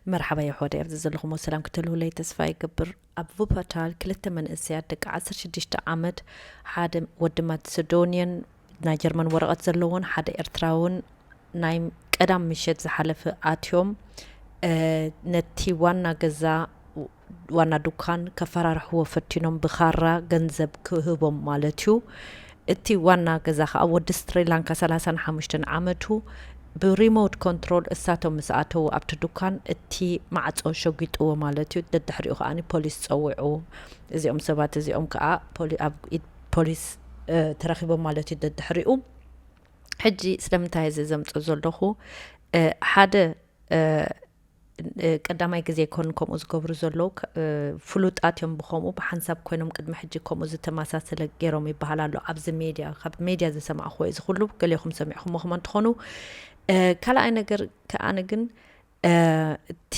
መርሓባ የሕዋተይ፣ ኣብዚ ዘለኹሞ ሰላም ክትህልውለይ ተስፋ ይገብር። ኣብ ቡፓታል ክልተ መንእሰያት ደቂ ዓሰርተ ሽዱሽተ ዓመት፣ ሓደ ወዲ ማሲዶንየን ናይ ጀርመን ወረቐት ዘለዎን ሓደ ኤርትራውን ናይ ቀዳም ምሸት ዝሓለፈ ኣትዮም፣ እ፣ ነቲ ዋና ገዛ፣ ዋና ዱካን ከፈራርሕዎ ፈቲኖም፣ ብኻራ ገንዘብ ክህቦም ማለት እዩ። እቲ ዋና ገዛ ከኣ ወዲ ስሪላንካ ሰላሳን ሓሙሽተን ዓመቱ፣ ብሪሞት ኮንትሮል እሳቶም ምስ ኣተዉ ኣብቲ ዱካን እቲ ማዕጾ ሸጒጥዎ ማለት እዩ። ደድሕሪኡ ከኣ ፖሊስ ጸዊዑ። እዚኦም ሰባት እዚኦም ከኣ ፖሊ-፣ ኣብ ኢድ ፖሊስ፣ እ፣ ተረኺቦም ማለት እዩ። ደድሕሪኡ ሕጂ ስለምንታይ እዚ ዘምጽእ ዘለኹ፣ እ፣ ሓደ፣ እ፣ እ፣ ቀዳማይ ግዜ ይኮን ከምኡ ዝገብሩ ዘለዉ፣ ከ-፣ እ፣ ፍሉጣት እዮም። ብኸምኡ ብሓንሳብ ኮይኖም ቅድሚ ሕጂ ከምኡ ዝተመሳሰለ ገይሮም ይበሃል ኣሎ ኣብዚ ሜድያ። ካብ ሜድያ ዝሰማዕኹዎ እዩ እዚ ኩሉ፣ ገሊኹም ሰሚዕኹሞ ከማን ትኾኑ። እ፣ ካልኣይ ነገር ከኣ ግን፣ እ፣ እቲ፣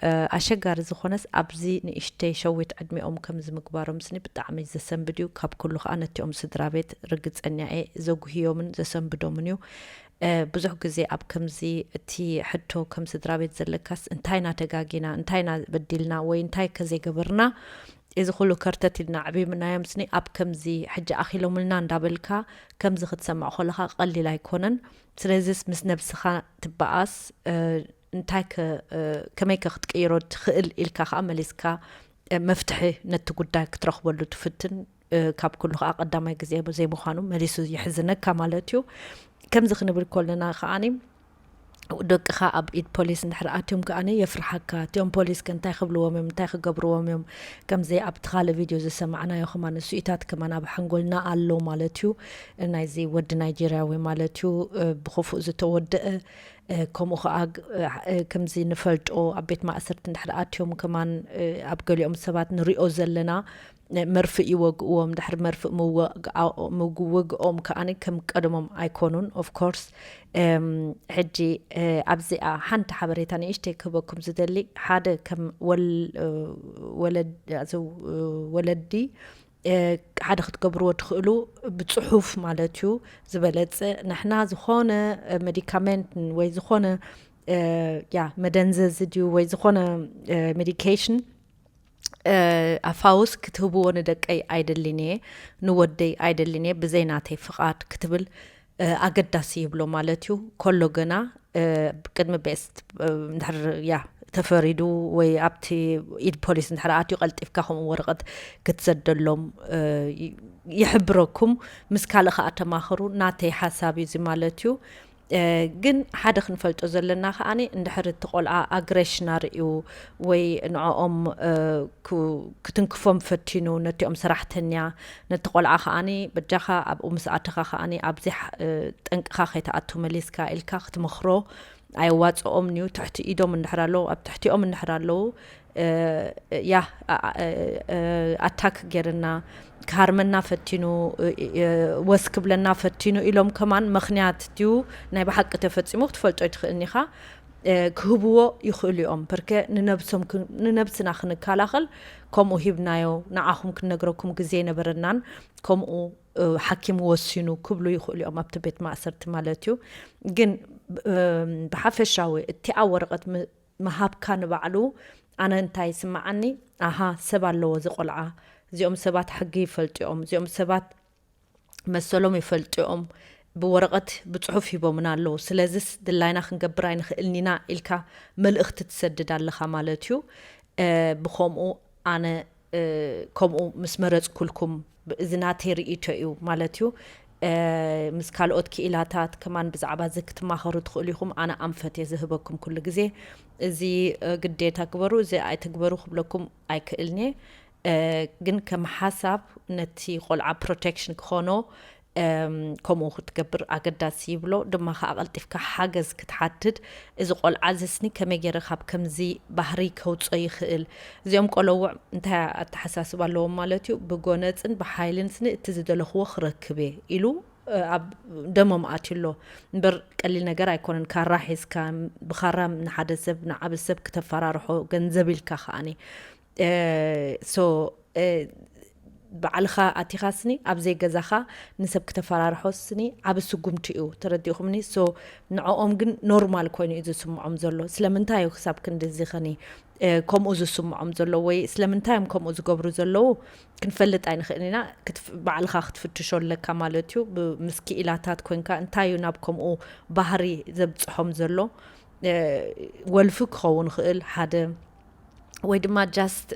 እ፣ ኣሸጋሪ ዝኾነስ ኣብዚ ንእሽተይ ሸዊት ዕድሚኦም ከምዚ ምግባሮም ስኒ ብጣዕሚ ዘሰንብድ እዩ። ካብ ኩሉ ከኣ ነቲኦም ስድራ ቤት ርግጸኛ እየ ዘጉህዮምን ዘሰንብዶምን እዩ። እ፣ ብዙሕ ግዜ ኣብ ከምዚ እቲ ሕቶ ከም ስድራ ቤት ዘለካስ እንታይ ኢና ተጋጊና፣ እንታይ ኢና በዲልና ወይ እንታይ ከ ዘይገበርና እዚ ኩሉ ከርተት ኢልና ዕብይምናዮም ስኒ ኣብ ከምዚ ሕጂ ኣኺሎምልና እንዳበልካ ከምዚ ክትሰምዕ ከለኻ ቀሊል ኣይኮነን። ስለዚስ ምስ ነብስኻ ትበኣስ፣ እ፣ እንታይ ከ-፣ እ፣ ከመይ ከ ክትቅይሮ ትኽእል ኢልካ ከኣ መሊስካ፣ እ፣ መፍትሒ ነቲ ጉዳይ ክትረኽበሉ ትፍትን። እ፣ ካብ ኩሉ ከኣ ቀዳማይ ግዜ ዘይምዃኑ መሊሱ የሕዝነካ ማለት እዩ። ከምዚ ክንብል ከለና ከኣኒ ደቅኻ ኣብ ኢድ ፖሊስ እንድሕር ኣትዮም ከኣኒ የፍርሓካ። እቲኦም ፖሊስ ከ እንታይ ክብልዎም እዮም፣ እንታይ ክገብርዎም እዮም? ከምዚ ኣብቲ ካልእ ቪድዮ ዝሰማዕናዮ ከማን ስኢታት ከማን ኣብ ሓንጎልና ኣሎ ማለት እዩ። ናይዚ ወዲ ናይጄርያዊ ማለት እዩ፣ እ፣ ብኽፉእ ዝተወደአ፣ እ፣ ከምኡ ከኣ ግ-፣ እ፣ ከምዚ ንፈልጦ ኣብ ቤት ማእሰርቲ እንድሕር ኣትዮም ከማን፣ እ፣ ኣብ ገሊኦም ሰባት ንሪኦ ዘለና፣ መርፍእ ይወግእዎም። ድሕሪ መርፍእ ምወግኣ-፣ ምውግኦም ከኣኒ ከም ቀደሞም ኣይኮኑን። ኦፍ ኮርስ፣ እም፣ ሕጂ፣ እ፣ ኣብዚኣ ሓንቲ ሓበሬታ ንእሽተይ ክህበኩም ዝደሊ፣ ሓደ ከም ወል-፣ እ፣ ወለድ-፣ እዚ፣ እ፣ ወለዲ፣ እ፣ ሓደ ክትገብርዎ ትኽእሉ ብጽሑፍ ማለት እዩ ዝበለጸ። ንሕና ዝኾነ፣ እ፣ ሜዲካመንት ወይ ዝኾነ፣ እ፣ ያ መደንዘዚ ድዩ ወይ ዝኾነ፣ እ፣ ሜዲኬሽን፣ እ፣ ኣፋውስ ክትህብዎ ንደቀይ ኣይደልን እየ፣ ንወደይ ኣይደልን እየ፣ ብዘይ ናተይ ፍቓድ ክትብል፣ እ፣ ኣገዳሲ ይብሎ ማለት እዩ። ከሎ ገና፣ እ፣ ቅድሚ ቤስት፣ እ፣ እንድሕር፣ ያ፣ ተፈሪዱ ወይ ኣብቲ ኢድ ፖሊስ እንድሕር ኣትዩ ቀልጢፍካ ከምኡ ወረቐት ክትሰደሎም፣ እ፣ ይ-፣ ይሕብረኩም። ምስ ካልእ ከኣ ተማኸሩ። ናተይ ሓሳብ እዩ እዚ ማለት እዩ። እ፣ ግን ሓደ ክንፈልጦ ዘለና ከኣኒ እንድሕር እቲ ቆልዓ ኣግሬሽን ኣርእዩ ወይ ንዕኦም፣ እ፣ ክ-፣ ክትንክፎም ፈቲኑ ነቲኦም ሰራሕተኛ፣ ነቲ ቆልዓ ከኣኒ በጃኻ ኣብኡ ምስ ኣተኻ ከኣኒ ኣብዚ ሓ-፣ እ፣ ጠንቅኻ ከይትኣቱ መሊስካ ኢልካ ክትመኽሮ ኣየዋጽኦምን እዩ። ትሕቲ ኢዶም እንድሕር ኣለዉ፣ ኣብ ትሕቲኦም እንድሕር ኣለዉ፣ እ፣ ያ፣ ኣ-፣ ኣ-፣ እ፣ እ፣ ኣታክ ጌርና፣ ክሃርመና ፈቲኑ፣ እ፣ እ፣ ወስ ክብለና ፈቲኑ ኢሎም ከማን ምኽንያት ድዩ ናይ ብሓቂ ተፈጺሙ ክትፈልጦ ኣይትኽእልን ኢኻ። እ፣ ክህብዎ ይኽእሉ እዮም። ፐርከ ንነብሶም ክ-፣ ንነብስና ክንከላኸል ከምኡ ሂብናዮ፣ ንዓኹም ክንነግረኩም ግዜ ኣይነበረናን፣ ከምኡ፣ እ፣ ሓኪም ወሲኑ ክብሉ ይኽእሉ እዮም ኣብቲ ቤት ማእሰርቲ ማለት እዩ። ግን፣ እ፣ ብሓፈሻዊ እቲ ኣብ ወረቐት ም-፣ ምሃብካ ንባዕሉ ኣነ እንታይ ይስምዓኒ፣ ኣሃ፣ ሰብ ኣለዎ እዚ ቆልዓ፣ እዚኦም ሰባት ሕጊ ይፈልጡ እዮም፣ እዚኦም ሰባት መሰሎም ይፈልጡ እዮም፣ ብወረቐት ብጽሑፍ ሂቦምና ኣለዉ፣ ስለዚስ ድላይና ክንገብር ኣይንኽእልን ኢና ኢልካ መልእኽቲ ትሰድድ ኣለኻ ማለት እዩ። እ፣ ብኸምኡ ኣነ፣ እ፣ ከምኡ ምስ መረጽኩልኩም፣ ብ-፣ እዚ ናተይ ርእይቶ እዩ ማለት እዩ። እ፣ ምስ ካልኦት ክኢላታት ከማን ብዛዕባ እዚ ክትማኸሩ ትኽእሉ ኢኹም። ኣነ ኣንፈት እየ ዝህበኩም ኩሉ ግዜ። እዚ፣ እ፣ ግዴታ ግበሩ፣ እዚ ኣይትግበሩ ክብለኩም ኣይክእልን እየ። እ፣ ግን ከም ሓሳብ ነቲ ቆልዓ ፕሮቴክሽን ክኾኖ፣ እም፣ ከምኡ ክትገብር ኣገዳሲ ይብሎ። ድማ ከኣ ቀልጢፍካ ሓገዝ ክትሓትት፣ እዚ ቆልዓ እዚ ስኒ ከመይ ገይረ ካብ ከምዚ ባህሪ ከውጾ ይኽእል? እዚኦም ቆለውዕ እንታይ ኣተሓሳስባ ኣለዎም ማለት እዩ? ብጎነጽን ብሓይልን ስኒ እቲ ዝደለኽዎ ክረክብ እየ ኢሉ፣ እ፣ ኣብ ደሞም ኣትዩ ኣሎ። እምበር ቀሊል ነገር ኣይኮነን። ካራ ሒዝካ፣ ብኻራ ንሓደ ሰብ፣ ንዓቢ ሰብ ክተፈራርሖ፣ ገንዘብ ኢልካ ከኣኒ። እ፣ ሶ፣ እ፣ ባዕልኻ ኣቲኻስኒ ኣብ ዘይገዛኻ ንሰብ ክተፈራርሖስኒ ዓብ ስጉምቲ እዩ። ተረዲእኹምኒ? So ንዕኦም ግን ኖርማል ኮይኑ እዩ ዝስምዖም ዘሎ። ስለምንታይ እዩ ክሳብ ክንድዚ ኸኒ ከምኡ ዝስምዖም ዘሎ ወይ ስለምንታይ እዮም ከምኡ ዝገብሩ ዘለዉ ክንፈልጥ ኣይንኽእልን ኢና። ባዕልኻ ክትፍትሾ ኣለካ ማለት እዩ። ምስ ክኢላታት ኮንካ እንታይ እዩ ናብ ከምኡ ባህሪ ዘብፅሖም ዘሎ? ወልፊ ክኸውን ይኽእል ሓደ፣ ወይ ድማ just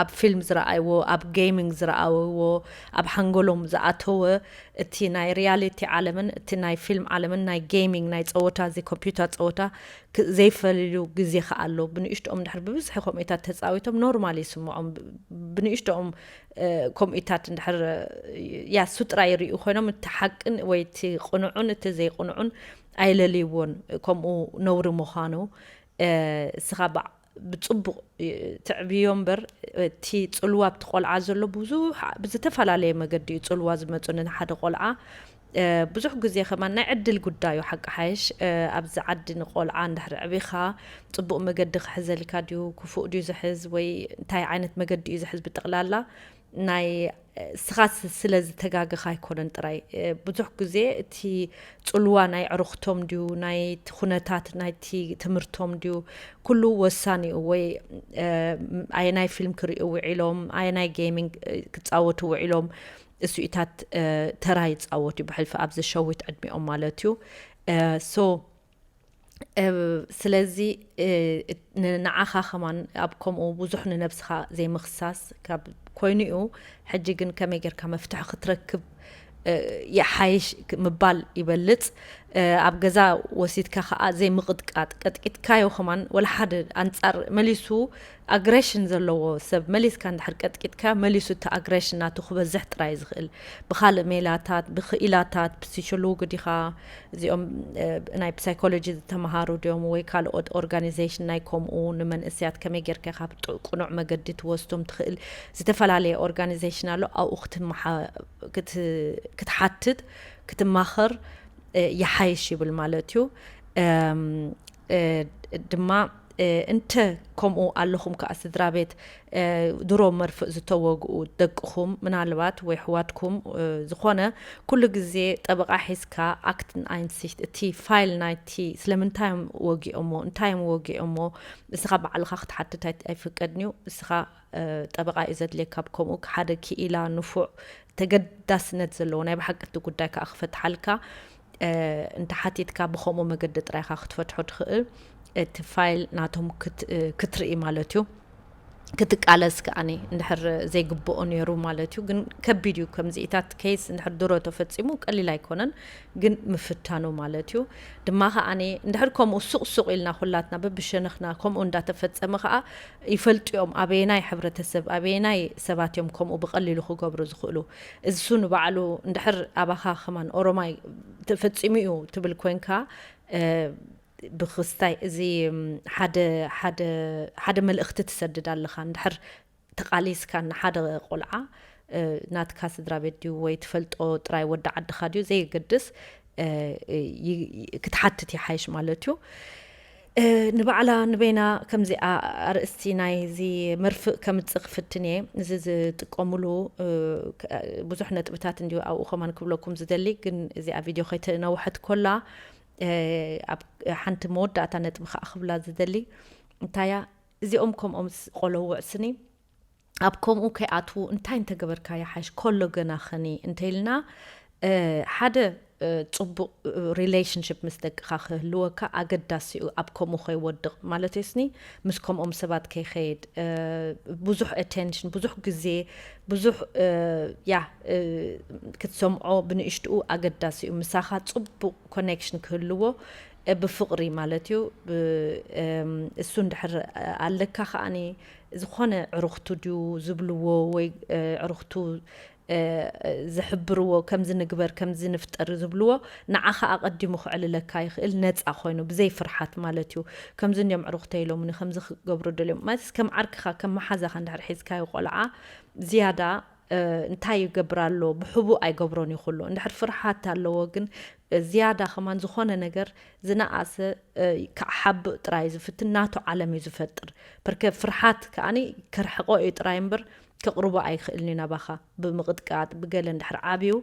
ኣብ ፊልም ዝረኣይዎ፣ ኣብ gaming ዝረኣይዎ፣ ኣብ ሓንጎሎም ዝኣተወ እቲ ናይ ሪያሊቲ ዓለምን እቲ ናይ ፊልም ዓለምን ናይ gaming ናይ ፀወታ እዚ ኮምፒውተር ፀወታ ዘይፈልዩ ግዜ ከኣ ኣሎ። ብንእሽትኦም ድሕር ብብዝሒ ከምኡታት ተፃዊቶም ኖርማል ይስምዖም። ብንእሽትኦም ከምኡታት እንድሕር ያሱ ጥራይ ይርእዩ ኮይኖም እቲ ሓቅን ወይ እቲ ቅኑዕን እቲ ዘይቅኑዕን ኣይለልይዎን። ከምኡ ነውሪ ምዃኑ እስኻ ብፅቡቕ ትዕብዮ እምበር እቲ ፅልዋ ኣብቲ ቆልዓ ዘሎ ብዙሕ ብዝተፈላለየ መገዲ እዩ ፅልዋ ዝመፁ ንሓደ ቆልዓ። ብዙሕ ግዜ ከማን ናይ ዕድል ጉዳይ እዩ። ሓቂ ሓይሽ ኣብዚ ዓዲ ንቆልዓ እንድሕር ዕቢኻ ፅቡቕ መገዲ ክሕዘልካ ድዩ ክፉእ ድዩ ዝሕዝ ወይ እንታይ ዓይነት መገዲ እዩ ዝሕዝ ብጠቕላላ ናይ ስኻ ስለ ዝተጋገኻ ኣይኮነን ጥራይ። ብዙሕ ግዜ እቲ ፅልዋ ናይ ዕሩኽቶም ድዩ ናይቲ ኩነታት ናይቲ ትምህርቶም ድዩ ኩሉ ወሳኒ እዩ። ወይ ኣየናይ ፊልም ክርእዩ ውዒሎም ኣየናይ gaming ክፃወቱ ውዒሎም እሱኢታት ተራ ይፃወት እዩ ብሕልፊ ኣብዚ ሸዊት ዕድሚኦም ማለት እዩ። So ስለዚ ንዓኻ ከማን ኣብ ከምኡ ብዙሕ ንነብስኻ ዘይምኽሳስ ካብ ኮይኑ እዩ። ሕጂ ግን ከመይ ጌርካ መፍትሒ ክትረክብ ይሓይሽ ምባል ይበልፅ። ኣብ ገዛ ወሲድካ ከዓ ዘይምቕጥቃጥ ቀጥቂጥካዮ ከማን ወላ ሓደ ኣንፃር መሊሱ ኣግሬሽን ዘለዎ ሰብ መሊስካ እንድሕር ቀጥቂጥካ መሊሱ እቲ ኣግሬሽን ናቱ ክበዝሕ ጥራይ ዝኽእል ብካልእ ሜላታት ብክኢላታት ፕሲሾሎጊ ዲኻ እዚኦም ናይ ፕሳይኮሎጂ ዝተምሃሩ ድዮም ወይ ካልኦት ኦርጋኒዜሽን ናይ ከምኡ ንመንእስያት ከመይ ጌርካ ካብ ቅኑዕ መገዲ ትወስዶም ትኽእል ዝተፈላለየ ኦርጋኒዜሽን ኣሎ ኣብኡ ክትሓትት ክትማኸር ይሓይሽ ይብል ማለት እዩ። ድማ እንተ ከምኡ ኣለኹም ከዓ ስድራ ቤት ድሮ መርፍእ ዝተወግኡ ደቅኹም ምናልባት ወይ ኣሕዋትኩም ዝኾነ ኩሉ ግዜ ጠበቓ ሒዝካ ኣክትን ኣይንሲት እቲ ፋይል ናይቲ ስለምንታይ እዮም ወጊኦሞ እንታይ እዮም ወጊኦሞ እስኻ ባዕልኻ ክትሓትት ኣይፍቀድን እዩ። እስኻ ጠበቓ እዩ ዘድልየካ ኣብ ከምኡ ሓደ ክኢላ ንፉዕ ተገዳስነት ዘለዎ ናይ ብሓቂ እቲ ጉዳይ ከዓ ክፈትሓልካ እንተ ሓቲትካ ብኸምኡ መገዲ ጥራይካ ክትፈትሖ ትኽእል እቲ ፋይል ናቶም ክትርኢ ማለት እዩ። ክትቃለስ ከኣኒ እንድሕር ዘይግብኦ ነይሩ ማለት እዩ። ግን ከቢድ እዩ ከምዚኢታት ኬይስ እንድሕር ድሮ ተፈፂሙ ቀሊል ኣይኮነን። ግን ምፍታኑ ማለት እዩ። ድማ ከኣኒ እንድሕር ከምኡ ሱቕ ሱቕ ኢልና ኩላትና በብሸነኽና ከምኡ እንዳተፈፀመ ከዓ ይፈልጡ እዮም ኣበየናይ ሕብረተሰብ ኣበየናይ ሰባት እዮም ከምኡ ብቐሊሉ ክገብሩ ዝኽእሉ። እሱ ንባዕሉ እንድሕር ኣባኻ ከማን ኦሮማይ ተፈፂሙ እዩ ትብል ኮንካ ብክስታይ እዚ ሓደ ሓደ ሓደ መልእኽቲ ትሰድድ ኣለኻ እንድሕር ተቓሊስካ ንሓደ ቆልዓ ናትካ ስድራ ቤት ድዩ ወይ ትፈልጦ ጥራይ ወዲ ዓድኻ ድዩ ዘየገድስ ክትሓትት ይሓይሽ ማለት እዩ። ንባዕላ ንበይና ከምዚኣ ኣርእስቲ ናይዚ መርፍእ ከምፅእ ክፍትን እየ። እዚ ዝጥቀሙሉ ብዙሕ ነጥብታት እንዲዩ ኣብኡ ከማን ክብለኩም ዝደሊ ግን እዚኣ ቪድዮ ከይተነውሐት ኮላ ኣብ ሓንቲ መወዳእታ ነጥቢ ከዓ ክብላ ዝደሊ እንታያ እዚኦም ከምኦም ቆለውዕ ስኒ ኣብ ከምኡ ከይኣትዉ እንታይ እንተገበርካ ይሓይሽ ከሎ ገና ኸኒ እንተኢልና ሓደ ፅቡቕ ሪሌሽንሽፕ ምስ ደቅኻ ክህልወካ ኣገዳሲ እዩ። ኣብ ከምኡ ከይወድቕ ማለት እዩስኒ ምስ ከምኦም ሰባት ከይኸይድ ብዙሕ ኣቴንሽን ብዙሕ ግዜ ብዙሕ ያ ክትሰምዖ ብንእሽትኡ ኣገዳሲ እዩ። ምሳኻ ፅቡቕ ኮኔክሽን ክህልዎ ብፍቕሪ ማለት እዩ። እሱ እንድሕር ኣለካ ከኣኒ ዝኾነ ዕሩኽቱ ድዩ ዝብልዎ ወይ ዕሩኽቱ ዝሕብርዎ ከምዚ ንግበር ከምዚ ንፍጠር ዝብልዎ ንዓኻ ኣቐዲሙ ክዕልለካ ይኽእል ነፃ ኮይኑ ብዘይ ፍርሓት ማለት እዩ። ከምዚ እንዲዮም ዕሩኽተይ ኢሎምኒ ከምዚ ክገብሩ ደልዮም ማለት ከም ዓርክኻ ከም መሓዛኻ እንድሕር ሒዝካዮ ቆልዓ ዝያዳ እንታይ ይገብር ኣሎ? ብሕቡእ ኣይገብሮን እዩ ኩሉ። እንድሕር ፍርሓት ኣለዎ ግን ዝያዳ ከማን ዝኾነ ነገር ዝነኣሰ ክሓብእ ጥራይ ዝፍትን ናቱ ዓለም እዩ ዝፈጥር። በርከ ፍርሓት ከኣኒ ከርሕቆ እዩ ጥራይ እምበር ከቕርቦ ኣይክእልን እዩ ናባኻ። ብምቕጥቃጥ ብገለ እንድሕር ዓብዩ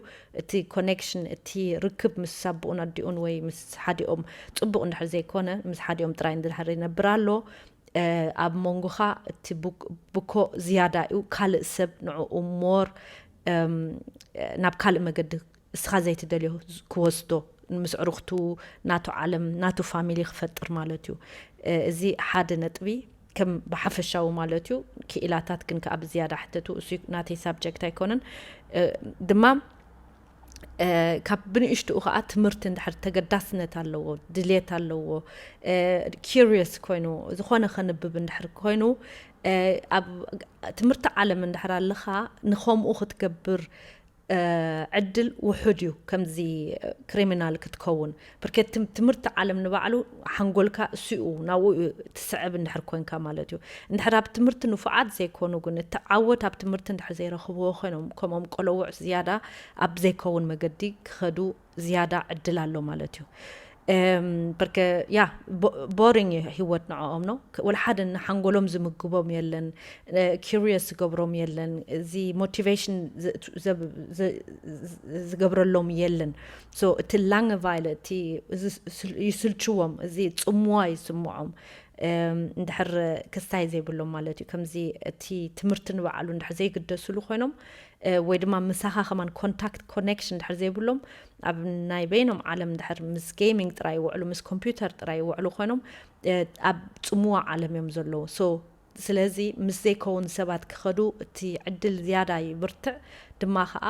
እቲ ኮኔክሽን እቲ ርክብ ምስ ኣቦኡን ኣዲኡን ወይ ምስ ሓዲኦም ጽቡቕ እንድሕር ዘይኮነ ምስ ሓዲኦም ጥራይ እንድሕር ይነብር ኣሎ ኣብ መንጎኻ እቲ ብኮ ዝያዳ እዩ ካልእ ሰብ ንዕኡ ሞር ናብ ካልእ መገዲ እስኻ ዘይትደልዮ ክወስዶ ምስ ዕሩኽቱ ናቱ ዓለም ናቱ ፋሚሊ ክፈጥር ማለት እዩ። እዚ ሓደ ነጥቢ ከም ብሓፈሻዊ ማለት እዩ። ክኢላታት ግን ከዓ ብዝያዳ ሕተቱ እሱ ናተይ ሳብጀክት ኣይኮነን ድማ ካብ ብንእሽትኡ ከዓ ትምህርቲ እንድሕር ተገዳስነት ኣለዎ ድልየት ኣለዎ ኪሪየስ ኮይኑ ዝኾነ ከንብብ እንድሕር ኮይኑ ኣብ ትምህርቲ ዓለም እንድሕር ኣለኻ ንኸምኡ ክትገብር ዕድል ውሑድ እዩ ከምዚ ክሪሚናል ክትከውን ብርከት ትምህርቲ ዓለም ንባዕሉ ሓንጎልካ እሱኡ ናብኡ ትስዕብ እንድሕር ኮንካ ማለት እዩ። እንድሕር ኣብ ትምህርቲ ንፉዓት ዘይኮኑ ግን እቲ ዓወት ኣብ ትምህርቲ እንድሕር ዘይረኽብዎ ኮይኖም ከምኦም ቆለውዕ ዝያዳ ኣብ ዘይከውን መገዲ ክኸዱ ዝያዳ ዕድል ኣሎ ማለት እዩ። በርከ ያ ቦሪንግ እዩ ህይወት ንዕኦም ነው ወላ ሓደ ንሓንጎሎም ዝምግቦም የለን። ኪሪየስ ዝገብሮም የለን። እዚ ሞቲቬሽን ዝገብረሎም የለን። ሶ እቲ ላንግቫይለ እቲ ይስልችዎም፣ እዚ ጽምዋ ይስምዖም። እንድሕር ክስታይ ዘይብሎም ማለት እዩ። ከምዚ እቲ ትምህርቲ ንባዕሉ እንድሕር ዘይግደስሉ ኮይኖም ወይ ድማ ምሳኻ ከማን ኮንታክት ኮኔክሽን እንድሕር ዘይብሎም ኣብ ናይ በይኖም ዓለም እንድሕር ምስ ጌሚንግ ጥራይ ይውዕሉ ምስ ኮምፒውተር ጥራይ ይውዕሉ ኮይኖም ኣብ ጽምዋ ዓለም እዮም ዘለዉ። ሶ ስለዚ ምስ ዘይከውን ሰባት ክኸዱ እቲ ዕድል ዝያዳ ይብርትዕ ድማ ከዓ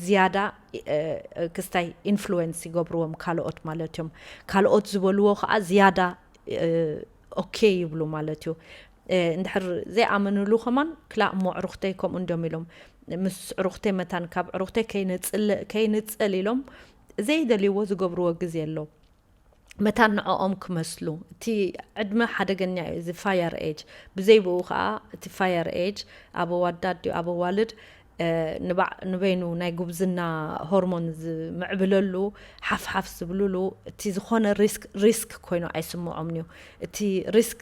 ዝያዳ ክስታይ ኢንፍሉወንስ ይገብርዎም ካልኦት ማለት እዮም። ካልኦት ዝበልዎ ከዓ ዝያዳ ኦኬ ይብሉ ማለት እዩ። እንድሕር ዘይኣመንሉ ከማን ክላእ እሞ ዕሩኽተይ ከምኡ እንዲም ኢሎም ምስ ዕሩኽተይ መታን ካብ ዕሩኽተይ ከይንፅል ኢሎም ዘይደልይዎ ዝገብርዎ ግዜ ኣሎ። መታን ንዕኦም ክመስሉ እቲ ዕድመ ሓደገኛ እዩ። እዚ ፋየር ኤጅ ብዘይ ብኡ ከዓ እቲ ፋየር ኤጅ ኣብ ኣዋዳድ ድዩ ኣብ ኣዋልድ ንበይኑ ናይ ጉብዝና ሆርሞን ዝምዕብለሉ ሓፍሓፍ ዝብልሉ እቲ ዝኾነ ሪስክ ኮይኑ ኣይስምዖምን እዩ። እቲ ሪስክ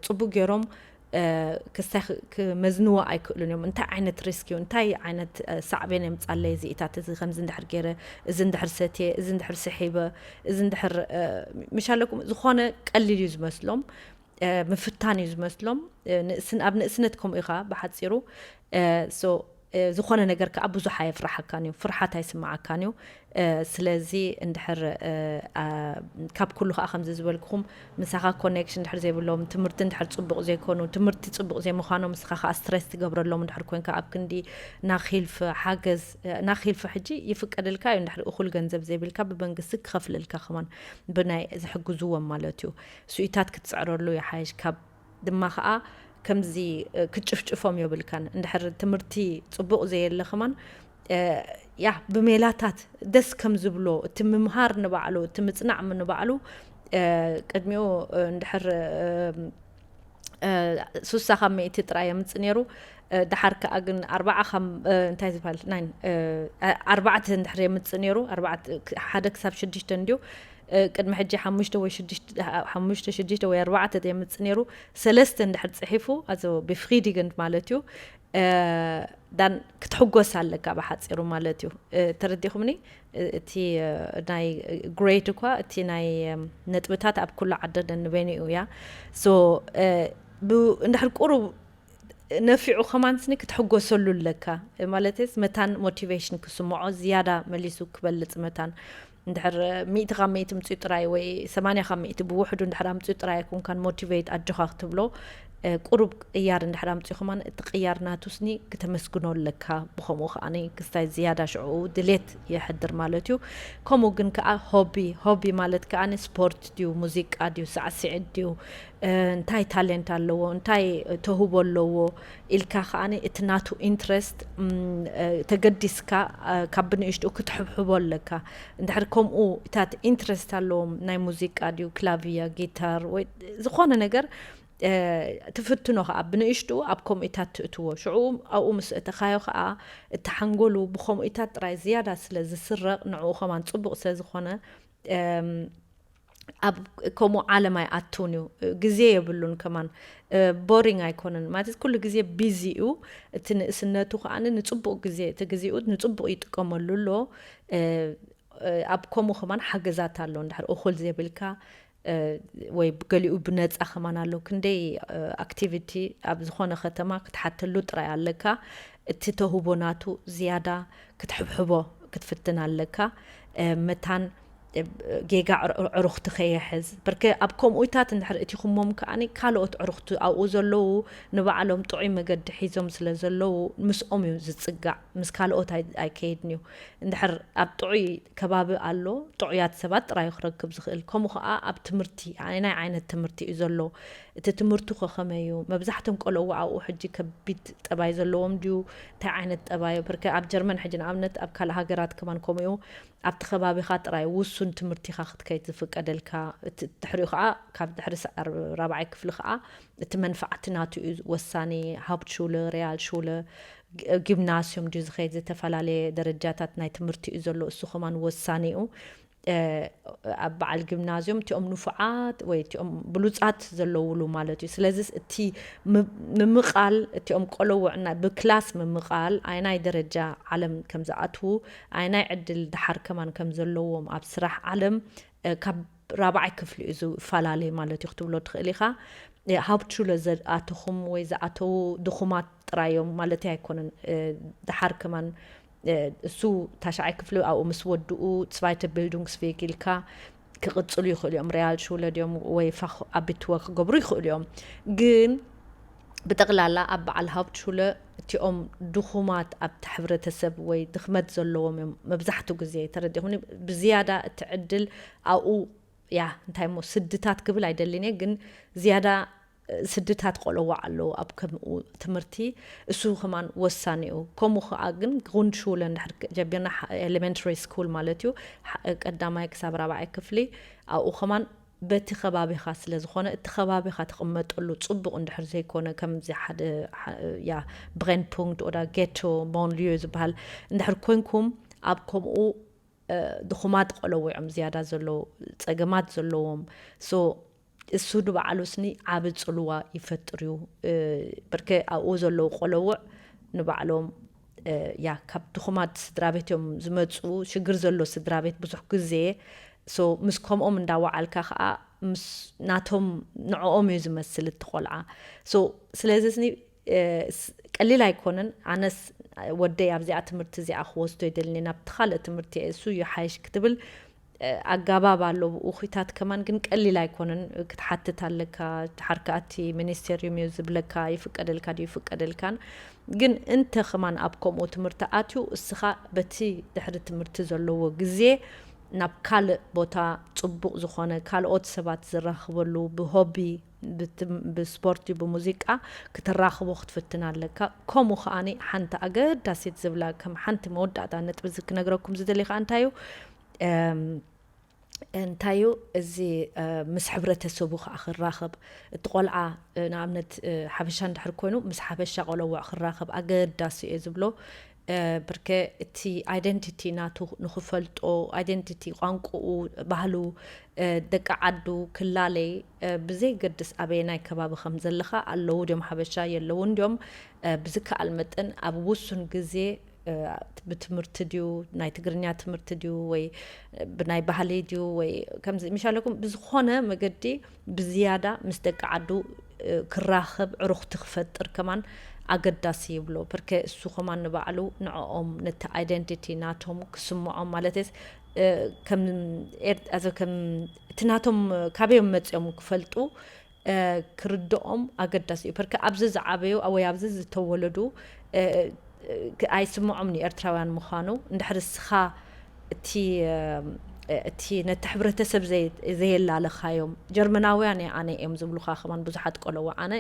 ጽቡቅ ገይሮም ክስታይ ክመዝንዎ ኣይክእሉን እዮም። እንታይ ዓይነት ሪስክ እዩ እንታይ ዓይነት ሳዕቤን የምፃለይ እዚኢታት እዚ ከምዚ እንድሕር ገይረ እዚ እንድሕር ሰትየ እዚ እንድሕር ስሒበ እዚ እንድሕር ምሻለኩም ዝኾነ ቀሊል እዩ ዝመስሎም ምፍታን እዩ ዝመስሎም። ኣብ ንእስነት ከምኡ ኢኻ ብሓፂሩ ዝኾነ ነገር ከዓ ብዙሕ ኣየፍርሓካን እዩ ፍርሓት ኣይስምዓካን እዩ። ስለዚ እንድሕር ካብ ኩሉ ከዓ ከምዚ ዝበልኩኹም ምሳኻ ኮኔክሽን እንድሕር ዘይብሎም ትምህርቲ እንድሕር ፅቡቕ ዘይኮኑ ትምህርቲ ፅቡቕ ዘይምዃኖም ንስኻ ከዓ ስትሬስ ትገብረሎም እንድሕር ኮንካ ኣብ ክንዲ ናኺልፍ ሓገዝ ናኺልፍ ሕጂ ይፍቀደልካ እዩ እንድሕር እኹል ገንዘብ ዘይብልካ ብመንግስቲ ክኸፍለልካ ከማን ብናይ ዝሕግዝዎም ማለት እዩ። ስኢታት ክትፅዕረሉ ይሓይሽ ካብ ድማ ከዓ ከምዚ ክትጭፍጭፎም የብልካን። እንድሕር ትምህርቲ ፅቡቕ ዘየለ ከማን ያ ብሜላታት ደስ ከም ዝብሎ እቲ ምምሃር ንባዕሉ እቲ ምፅናዕ ንባዕሉ ቅድሚኡ እንድሕር ሱሳ ካብ ሚእቲ ጥራይ የምፅእ ነይሩ። ድሓር ከዓ ግን ኣርባዓ ካብ እንታይ ዝበሃል ናይ ኣርባዕተ እንድሕር የምፅእ ነይሩ ሓደ ክሳብ ሽዱሽተ እንድዩ ቅድሚ ሕጂ ሓሙሽተ ወይ ሽዱሽተ ሓሙሽተ ሽዱሽተ ወይ ኣርባዕተ የምፅእ ነይሩ ሰለስተ እንድሕር ፅሒፉ ኣዞ ብፍሪዲገንት ማለት እዩ ዳን ክትሕጎስ ኣለካ ብሓፂሩ ማለት እዩ። ተረዲኹምኒ? እቲ ናይ ግሬድ እኳ እቲ ናይ ነጥብታት ኣብ ኩሉ ዓዲ ነንበይኑ እዩ እያ። ሶ እንድሕር ቁሩብ ነፊዑ ከማንስኒ ክትሕጎሰሉ ኣለካ ማለትስ መታን ሞቲቬሽን ክስምዖ ዝያዳ መሊሱ ክበልፅ መታን እንድሕር ሚእቲ ካብ ሚእቲ ምፅኡ ጥራይ ወይ ሰማንያ ካብ ሚእቲ ብውሕዱ እንድሕር ኣምፅኡ ጥራይ ኣይኮንካን ሞቲቬት ኣጆኻ ክትብሎ ቁሩብ ቅያር እንድሕር ኣምፅኡ ከማን እቲ ቅያር ናቱስኒ ክተመስግኖ ኣለካ። ብኸምኡ ከዓኒ ክስታይ ዝያዳ ሽዕኡ ድሌት የሕድር ማለት እዩ። ከምኡ ግን ከዓ ሆቢ ሆቢ ማለት ከዓኒ ስፖርት ድዩ ሙዚቃ ድዩ ሳዕስዒት ድዩ እንታይ ታሌንት ኣለዎ እንታይ ተውህቦ ኣለዎ ኢልካ ከዓኒ እቲ ናቱ ኢንትረስት ተገዲስካ ካብ ብንእሽትኡ ክትሕብሕቦ ኣለካ። እንድሕር ከምኡ እታት ኢንትረስት ኣለዎም ናይ ሙዚቃ ድዩ ክላቪያ ጊታር ወይ ዝኾነ ነገር ትፍትኖ ከዓ ብንእሽትኡ ኣብ ከምኡታት ትእትዎ። ሽዑ ኣብኡ ምስ እተኻዮ ከዓ እቲ ሓንጎሉ ብከምኡታት ጥራይ ዝያዳ ስለ ዝስረቕ፣ ንዕኡ ከማን ፅቡቕ ስለ ዝኾነ ኣብ ከምኡ ዓለም ኣይኣትውን እዩ። ግዜ የብሉን ከማን፣ ቦሪንግ ኣይኮነን ማለት ኩሉ ግዜ ቢዚ እዩ። እቲ ንእስነቱ ከዓ ንፅቡቕ ግዜ፣ እቲ ግዜኡ ንፅቡቕ ይጥቀመሉ ኣሎ። ኣብ ከምኡ ከማን ሓገዛት ኣሎ። እንድሕር እኹል ዘይብልካ ወይ ገሊኡ ብነፃ ከማን ኣሎ። ክንደይ ኣክቲቪቲ ኣብ ዝኾነ ከተማ ክትሓተሉ ጥራይ ኣለካ። እቲ ተህቦ ናቱ ዝያዳ ክትሕብሕቦ ክትፍትን ኣለካ። መታን ጌጋ ዕሩኽቲ ከየሕዝ። ብርክ ኣብ ከምኡታት እንድሕር እቲ ክሞም ከኣኒ ካልኦት ዕሩኽቲ ኣብኡ ዘለዉ ንባዕሎም ጥዑይ መገዲ ሒዞም ስለ ዘለዉ ምስኦም እዩ ዝፅጋዕ፣ ምስ ካልኦት ኣይከይድን እዩ። እንድሕር ኣብ ጥዑይ ከባቢ ኣሎ፣ ጥዑያት ሰባት ጥራይ ክረክብ ዝኽእል። ከምኡ ከዓ ኣብ ትምህርቲ፣ ናይ ዓይነት ትምህርቲ እዩ ዘሎ። እቲ ትምህርቱ ከኸመይ እዩ? መብዛሕቶም ቆለዎ ኣብኡ ሕጂ ከቢድ ጠባይ ዘለዎም ድዩ? እንታይ ዓይነት ጠባይ? ብርክ ኣብ ጀርመን ሕጂ ንኣብነት ኣብ ካልእ ሃገራት ከማን ከምኡ እዩ። ኣብቲ ከባቢኻ ጥራይ ውሱን ትምህርቲኻ ክትከይድ ዝፍቀደልካ። ድሕሪኡ ከዓ ካብ ድሕሪ ራብዓይ ክፍሊ ከዓ እቲ መንፋዕቲ ናቱ እዩ ወሳኒ። ሃብትሹለ፣ ሪያል ሹለ፣ ጊምናስዮም ድዩ ዝኸይድ? ዝተፈላለየ ደረጃታት ናይ ትምህርቲ እዩ ዘሎ። እሱ ከማን ወሳኒ እዩ። ኣብ በዓል ጊምናዝዮም እቲኦም ንፉዓት ወይ እቲኦም ብሉፃት ዘለውሉ ማለት እዩ። ስለዚ እቲ ምምቓል፣ እቲኦም ቆለውዕና ብክላስ ምምቓል ኣይናይ ደረጃ ዓለም ከም ዝኣትዉ፣ ኣይናይ ዕድል ደሓር ከማን ከም ዘለዎም ኣብ ስራሕ ዓለም ካብ ራብዓይ ክፍሊ እዩ ዝፈላለይ ማለት እዩ ክትብሎ ትኽእል ኢኻ። ሃብትሹለ ዝኣተኹም ወይ ዝኣተዉ ድኹማት ጥራዮም ማለት ኣይኮነን። ደሓር ከማን እሱ ታሽዓይ ክፍሊ ኣብኡ ምስ ወድኡ፣ zweite Bildungsweg ኢልካ ክቕጽሉ ይኽእሉ እዮም። ሪያል ሹለ ድዮም ወይ ፋኽ ኣቢትወ ክገብሩ ይኽእሉ እዮም። ግን ብጠቕላላ ኣብ በዓል ሃብትሹለ እቲኦም ድኹማት ኣብቲ ሕብረተሰብ ወይ ድኽመት ዘለዎም እዮም መብዛሕትኡ ግዜ። ተረዲኹምኒ? ብዝያዳ እቲ ዕድል ኣብኡ፣ ያ እንታይ እሞ ስድታት ክብል ኣይደልን እየ፣ ግን ዝያዳ ስድታት ቆለዋ ኣለዉ ኣብ ከምኡ ትምህርቲ። እሱ ከማን ወሳኒ እዩ። ከምኡ ከዓ ግን ግሩንድሹለ እንድሕር ጀቢርና፣ ኤሌመንተሪ ስኩል ማለት እዩ፣ ቀዳማይ ክሳብ ራብዓይ ክፍሊ፣ ኣብኡ ከማን በቲ ከባቢኻ ስለ ዝኾነ፣ እቲ ከባቢኻ ትቕመጠሉ ጽቡቕ እንድሕር ዘይኮነ፣ ከምዚ ሓደ ያ ብሬንፑንክት ኦዳ ጌቶ፣ ቦንልዮ ዝበሃል እንድሕር ኮንኩም፣ ኣብ ከምኡ ድኹማት ቆለዎ እዮም ዝያዳ ዘለዉ፣ ጸገማት ዘለዎም። ሶ እሱ ንባዕሉ ስኒ ዓቢ ጽልዋ ይፈጥር እዩ። ብርክ ኣብኡ ዘለዉ ቆለውዕ ንባዕሎም ያ ካብ ድኹማት ስድራ ቤት እዮም ዝመጹ። ሽግር ዘሎ ስድራ ቤት ብዙሕ ግዜ፣ ሶ ምስ ከምኦም እንዳወዓልካ ከኣ ምስ ናቶም፣ ንዕኦም እዩ ዝመስል እቲ ቆልዓ። ሶ ስለዚ ስኒ ቀሊል ኣይኮነን። ኣነስ ወደይ ኣብዚኣ ትምህርቲ እዚኣ ክወስዶ ይደልኒ፣ ናብቲ ካልእ ትምህርቲ እየ እሱ ይሓይሽ ክትብል ኣጋባብ ኣሎ። ብኡ ኺታት ከማን ግን ቀሊል ኣይኮነን። ክትሓትት ኣለካ። ሓርከኣቲ ሚኒስቴርዩም እዩ ዝብለካ፣ ይፍቀደልካ ድዩ ይፍቀደልካን። ግን እንተ ከማን ኣብ ከምኡ ትምህርቲ ኣትዩ፣ እስኻ በቲ ድሕሪ ትምህርቲ ዘለዎ ግዜ ናብ ካልእ ቦታ ጽቡቕ ዝኾነ ካልኦት ሰባት ዝራኽበሉ ብሆቢ ብስፖርት ድዩ ብሙዚቃ ክትራኽቦ ክትፍትን ኣለካ። ከምኡ ከዓኒ ሓንቲ ኣገዳሲት ዝብላ ከም ሓንቲ መወዳእታ ነጥቢ ክነግረኩም ዝደሊ ከዓ እንታይ እዩ? እንታይ እዩ እዚ? ምስ ሕብረተሰቡ ከዓ ክራኸብ፣ እቲ ቆልዓ ንኣብነት ሓበሻ እንድሕር ኮይኑ ምስ ሓበሻ ቆለዋዕ ክራኸብ ኣገዳሲ እየ ዝብሎ። ብርከ እቲ ኣይደንቲቲ ናቱ ንኽፈልጦ፣ ኣይደንቲቲ ቋንቁኡ፣ ባህሉ፣ ደቂ ዓዱ ክላለይ፣ ብዘይገድስ ኣበየናይ ከባቢ ከም ዘለኻ፣ ኣለዉ ድዮም ሓበሻ የለውን ድዮም፣ ብዝከኣል መጠን ኣብ ውሱን ግዜ ብትምህርቲ ድዩ፣ ናይ ትግርኛ ትምህርቲ ድዩ፣ ወይ ብናይ ባህሊ ድዩ፣ ወይ ከምዚ ምሻለኩም ብዝኾነ መገዲ ብዝያዳ ምስ ደቂ ዓዱ ክራኸብ፣ ዕሩኽቲ ክፈጥር ከማን ኣገዳሲ ይብሎ። ፐርከ እሱ ከማን ንባዕሉ ንዕኦም ነቲ ኣይደንቲቲ ናቶም ክስምዖም፣ ማለትስ ከም እቲ ናቶም ካበዮም መፅኦም ክፈልጡ ክርድኦም ኣገዳሲ እዩ። ፐርከ ኣብዚ ዝዓበዩ ወይ ኣብዚ ዝተወለዱ ኣይስምዖም ንኤርትራውያን ምዃኑ። እንድሕር እስኻ እቲ እቲ ነቲ ሕብረተሰብ ዘየላለኻዮም ጀርመናውያን እየ ኣነ እዮም ዝብሉኻ። ከማን ብዙሓት ቆለዋ ኣነ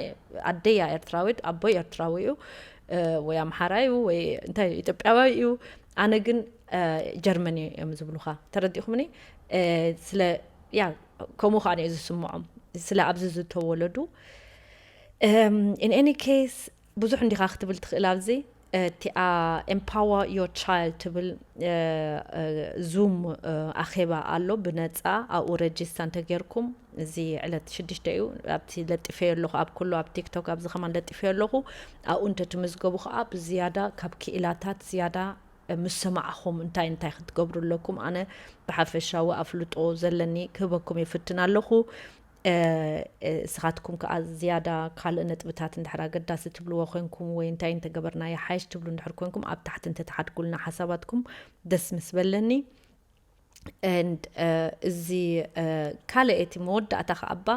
ኣደያ ኤርትራዊት ኣቦይ ኤርትራዊ እዩ ወይ ኣምሓራ እዩ ወይ እንታይ ኢትዮጵያዊ እዩ፣ ኣነ ግን ጀርመን እዮም ዝብሉኻ። ተረዲኹምኒ? ስለ ያ ከምኡ ከዓ እዩ ዝስምዖም፣ ስለ ኣብዚ ዝተወለዱ Um, in any case ብዙሕ እንዲኻ ክትብል ትኽእል ኣብዚ። እቲኣ empower your child ትብል ዙም ኣኼባ ኣሎ ብነፃ። ኣብኡ ረጅስታ እንተጌርኩም፣ እዚ ዕለት ሽዱሽተ እዩ። ኣብቲ ለጢፈዮ ኣለኹ፣ ኣብ ኩሉ ኣብ ቲክቶክ ኣብዚ ከማን ለጢፈዮ ኣለኹ። ኣብኡ እንተትምዝገቡ ከዓ ብዝያዳ ካብ ክኢላታት ዝያዳ ምስ ሰማዕኹም እንታይ እንታይ ክትገብሩ ኣለኩም፣ ኣነ ብሓፈሻዊ ኣፍልጦ ዘለኒ ክህበኩም ይፍትን ኣለኹ። እስኻትኩም ከዓ ዝያዳ ካልእ ነጥብታት እንድሕር ኣገዳሲ ትብልዎ ኮንኩም ወይ እንታይ እንተገበርና ይሓይሽ ትብሉ እንድሕር ኮንኩም ኣብ ታሕቲ እንተትሓድጉልና ሓሳባትኩም ደስ ምስ በለኒ። And እዚ ካልእ እቲ መወዳእታ ከዓ እባ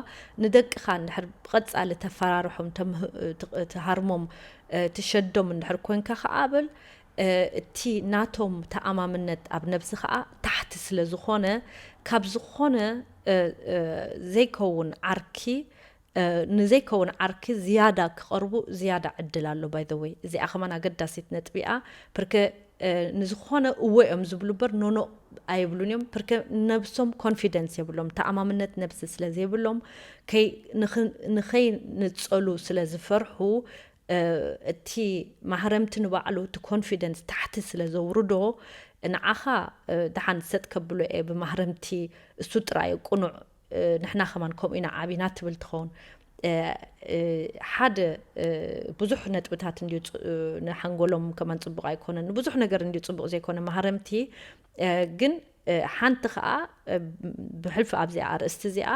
ንደቅኻ እንድሕር ብቐጻሊ ተፈራርሖም፣ ትሃርሞም፣ ትሸዶም እንድሕር ኮንካ ከዓ በል እቲ ናቶም ተኣማምነት ኣብ ነብሲ ከዓ ታሕቲ ስለ ዝኾነ ካብ ዝኾነ ዘይከውን ዓርኪ ንዘይከውን ዓርኪ ዝያዳ ክቐርቡ ዝያዳ ዕድል ኣሎ። By the way እዚኣ ከማን ኣገዳሲት ነጥቢ እያ። ፕርከ ንዝኾነ እወ እዮም ዝብሉ በር ኖኖ ኣይብሉን እዮም። ፕርከ ነብሶም ኮንፊደንስ የብሎም፣ ተኣማምነት ነብሲ ስለ ዘይብሎም ንኸይ ንጸሉ ስለ ዝፈርሑ እቲ ማህረምቲ ንባዕሉ እቲ ኮንፊደንስ ታሕቲ ስለ ዘውርዶ ንዓኻ ደሓን ሰጥ ከብሎ እየ ብማህረምቲ እሱ ጥራይ ቅኑዕ ንሕና ከማን ከምኡ ኢና ዓቢና ትብል ትኸውን። ሓደ ብዙሕ ነጥብታት እንዲዩ ንሓንጎሎም ከማን ፅቡቕ ኣይኮነን፣ ንብዙሕ ነገር እንዲዩ ፅቡቕ ዘይኮነ ማህረምቲ። ግን ሓንቲ ከዓ ብሕልፊ ኣብዚኣ ኣርእስቲ እዚኣ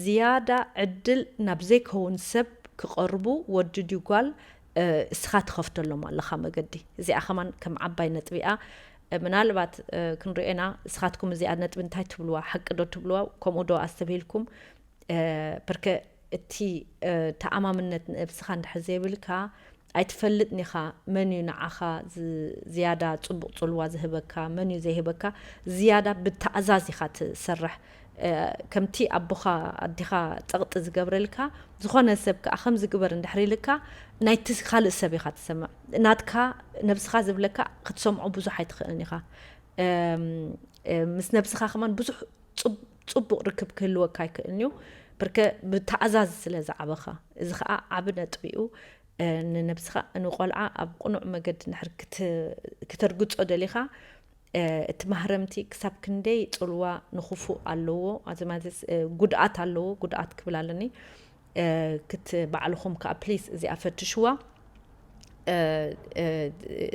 ዝያዳ ዕድል ናብ ዘይከውን ሰብ ክቐርቡ ወዲ ድዩ ጓል እስኻ ትኸፍተሎም ኣለኻ መገዲ። እዚኣ ከማን ከም ዓባይ ነጥቢ እያ። ምናልባት ክንሪኦ ኢና፣ እስኻትኩም እዚኣ ነጥቢ እንታይ ትብልዋ፣ ሓቂ ዶ ትብልዋ፣ ከምኡ ዶ ኣስተብሂልኩም? ፕርከ እቲ ተኣማምነት ንነብስኻ እንድሕር ዘይብልካ ኣይትፈልጥን ኢኻ። መን እዩ ንዓኻ ዝያዳ ፅቡቕ ፅልዋ ዝህበካ፣ መን እዩ ዘይህበካ? ዝያዳ ብተኣዛዝ ኢኻ ትሰርሕ። ከምቲ ኣቦኻ ኣዲኻ ፀቕጢ ዝገብረልካ ዝኾነ ሰብ ከዓ ከምዚ ግበር እንድሕር ኢልካ ናይቲ ካልእ ሰብ ኢኻ ትሰምዕ። ናትካ ነብስኻ ዝብለካ ክትሰምዖ ብዙሕ ኣይትኽእልን ኢኻ። ምስ ነብስኻ ከማን ብዙሕ ፅቡቕ ርክብ ክህልወካ ኣይክእልን እዩ። ብርከ ብተኣዛዝ ስለ ዝዓበኻ እዚ ከዓ ዓብ ነጥቢኡ ንነብስኻ ንቆልዓ ኣብ ቅኑዕ መገዲ ንድሕር ክተርግፆ ደሊኻ እቲ ማህረምቲ ክሳብ ክንደይ ፅልዋ ንኽፉእ ኣለዎ፣ ኣዚ ማለት ጉድኣት ኣለዎ፣ ጉድኣት ክብል ኣለኒ። ክት ባዕልኹም ከዓ ፕሊስ እዚኣ ፈትሽዋ።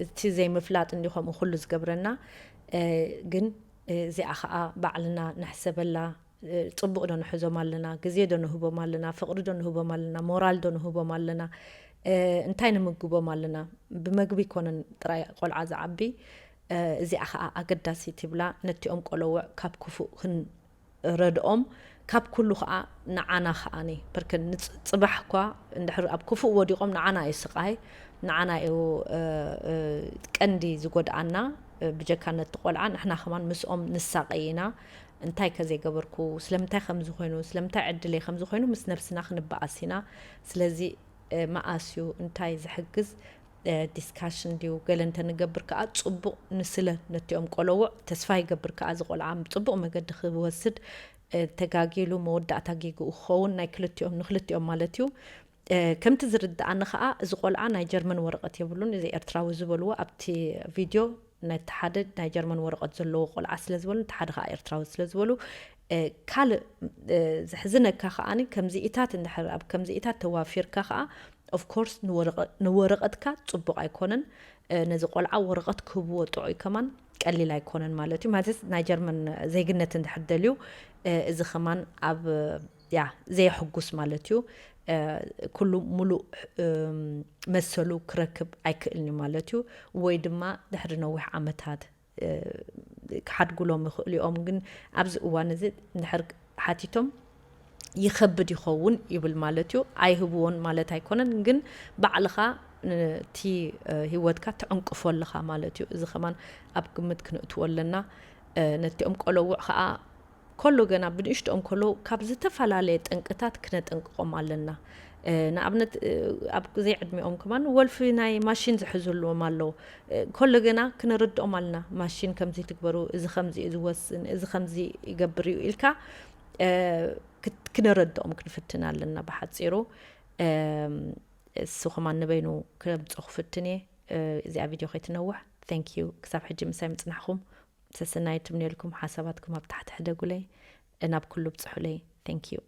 እቲ ዘይምፍላጥ እንዲ ከምኡ ኩሉ ዝገብረና። ግን እዚኣ ከዓ ባዕልና ንሕሰበላ። ፅቡቕ ዶ ንሕዞም ኣለና? ግዜ ዶ ንህቦም ኣለና? ፍቕሪ ዶ ንህቦም ኣለና? ሞራል ዶ ንህቦም ኣለና? እንታይ ንምግቦም ኣለና? ብመግቢ ይኮነን ጥራይ ቆልዓ ዝዓቢ። እዚኣ ከዓ ኣገዳሲት ይብላ። ነቲኦም ቆለውዕ ካብ ክፉእ ክንረድኦም፣ ካብ ኩሉ ከዓ ንዓና ከዓኒ። ብርክ ንፅ-፣ ፅባሕ እኳ እንድሕር ኣብ ክፉእ ወዲቖም ንዓና እዩ ስቓይ፣ ንዓና እዩ ቀንዲ ዝጎድኣና። ብጀካ ነቲ ቆልዓ ንሕና ከማን ምስኦም ንሳቐይ ኢና። እንታይ ከ ዘይገበርኩ፣ ስለምንታይ ከምዚ ኮይኑ፣ ስለምንታይ ዕድለይ ከምዚ ኮይኑ ምስ ነብስና ክንበኣስ ኢና። ስለዚ መኣስ እዩ እንታይ ዝሕግዝ ዲስካሽን ድዩ ገለ እንተንገብር ከዓ ፅቡቕ ንስለ ነቲኦም ቆለውዕ። ተስፋ ይገብር ከዓ እዚ ቆልዓ ብፅቡቕ መገዲ ክወስድ፣ ተጋጊሉ መወዳእታ ጌግኡ ክኸውን ናይ ክልቲኦም፣ ንክልቲኦም ማለት እዩ። ከምቲ ዝርድኣኒ ከዓ እዚ ቆልዓ ናይ ጀርመን ወረቐት የብሉን። እዚ ኤርትራዊ ዝበልዎ ኣብቲ ቪድዮ ነቲ ሓደ ናይ ጀርመን ወረቐት ዘለዎ ቆልዓ ስለ ዝበሉ፣ ነቲ ሓደ ከዓ ኤርትራዊ ስለ ዝበሉ፣ ካልእ ዘሕዝነካ ከዓኒ ከምዚኢታት እንድሕር ኣብ ከምዚኢታት ተዋፊርካ ከዓ ኦፍኮርስ ንወረቐትካ ፅቡቕ ኣይኮነን። ነዚ ቆልዓ ወረቐት ክህብዎ ጥዑይ ከማን ቀሊል ኣይኮነን ማለት እዩ። ማለት ናይ ጀርመን ዜግነት እንድሕር ደልዩ እዚ ከማን ኣብ ያ ዘየሕጉስ ማለት እዩ። ኩሉ ሙሉእ መሰሉ ክረክብ ኣይክእልን እዩ ማለት እዩ። ወይ ድማ ድሕሪ ነዊሕ ዓመታት ክሓድጉሎም ይኽእሉ እዮም። ግን ኣብዚ እዋን እዚ እንድሕር ሓቲቶም ይኸብድ ይኸውን ይብል ማለት እዩ። ኣይህብዎን ማለት ኣይኮነን፣ ግን ባዕልኻ ነቲ ህይወትካ ትዕንቅፎ ኣለኻ ማለት እዩ። እዚ ከማን ኣብ ግምት ክንእትዎ ኣለና። ነቲኦም ቆለውዕ ከዓ ከሎ ገና ብንእሽትኦም ከሎ ካብ ዝተፈላለየ ጠንቅታት ክነጠንቅቆም ኣለና። ንኣብነት ኣብ ዘይዕድሚኦም ከማን ወልፊ ናይ ማሽን ዝሕዙ ኣለዎም ኣለዉ። ከሎ ገና ክነረድኦም ኣለና። ማሽን ከምዚ ትግበሩ፣ እዚ ከምዚ እዩ ዝወስን፣ እዚ ከምዚ ይገብር እዩ ኢልካ ክነረድኦም ክንፍትን ኣለና ብሓፂሩ። እም፣ እሱ ከማን ንበይኑ ከምጽኦ ክፍትን እየ። እ፣ እዚኣ ቪድዮ ከይትነውሕ። Thank you ክሳብ ሕጂ ምሳይ ምጽናሕኩም። ሰሰናይ ትምንየልኩም። ሓሳባትኩም ኣብ ታሕቲ ሕደጉለይ፣ ናብ ኩሉ ብጽሑለይ። Thank you።